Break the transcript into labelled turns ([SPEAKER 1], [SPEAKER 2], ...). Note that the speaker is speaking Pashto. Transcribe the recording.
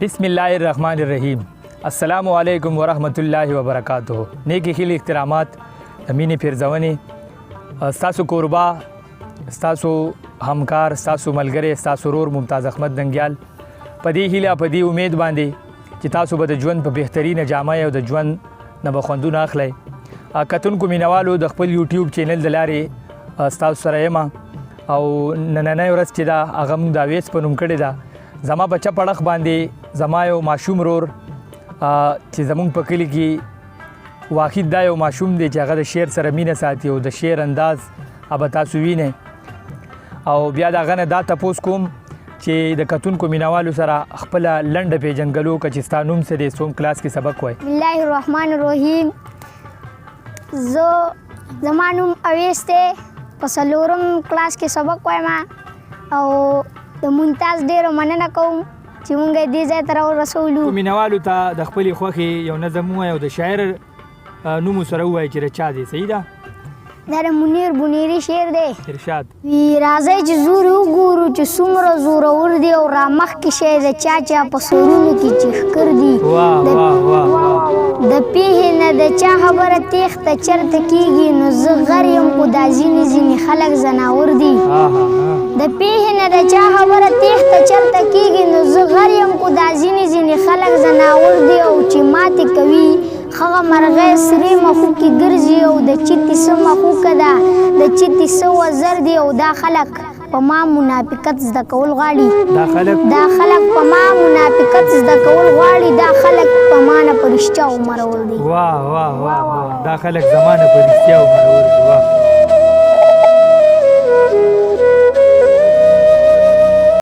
[SPEAKER 1] بسم الله الرحمن الرحیم. السلام علیکم ورحمت الله وبرکاته. نیکی هیلې، احترامات، د مینې پیرزونې، ستاسو کوربه، ستاسو همکار، ستاسو ملګری، ستاسو ورور ممتاز احمد ننګیال په دې هیله، په دې امید باندې چې تاسو به د ژوند په بهترینه جامه او د ژوند نه به خوندونه اخلئ. کتونکو مینوالو، د خپل یوټیوب چینل د لارې ستاسو سره یم او نننۍ ورځ چې ده، هغه موږ د اویس په نوم کړې ده. زما په چپ اړخ باندې زما یو ماشوم ورور چې زمونږ په کلي کې واحد دا یو ماشوم دی چې هغه د شعر سره مینه ساتي او د شعر انداز به تاسو وینئ. او بیا د هغه نه دا تپوس کوم چې د کتونکو مینوالو سره خپله لنډه پیژندګلو که چې ستا نوم څه دی، څوم کلاس کې سبق وایې؟
[SPEAKER 2] بسم الله الرحمن الرحیم. زه، زما نوم اویس دی، په څلورم کلاس کې سبق وایم او د ممتاز ډېره مننه کوم چې مونږ یې دې ځای ته راورسولو.
[SPEAKER 1] مینوالو ته د خپلې خوښې یو نظم ووایه او د شاعر نوم سره ووایه چې د چا دی. صحیح ده؟
[SPEAKER 2] دا د منیر بونیري شعر دی.
[SPEAKER 1] ارشاد.
[SPEAKER 2] وی راځئ چې زور وګورو چې څومره زورور دی او رامخکې شی د چا چا په سرونو کې چې ښکر دي.
[SPEAKER 1] واه واه واه واه.
[SPEAKER 2] د پیښې نه د چا خبره تېښته چرته کېږي، نو زه غر یم خو دا ځینې ځینې خلک ځناور دي.
[SPEAKER 1] ها ها ها.
[SPEAKER 2] د پیښې نه د چا خبره تېښته چرته کېږي، نو زه غر یم خو دا ځینې ځینې خلک ځناور دي. او چې ماتې کوي هغه مرغۍ سرې مخوکې ګرځي او د چتي څه مخوکه ده، د چتي څه وزر دی. او دا خلک په ما منافقت زده کول غواړي.
[SPEAKER 1] دا خلک
[SPEAKER 2] دا خلک په ما منافقت زده کول غواړي، دا خلک په ما نه په رښتیا مرور دي.
[SPEAKER 1] واه واه واه واه، دا خلک زما نه په رښتیا مرور دي، واه.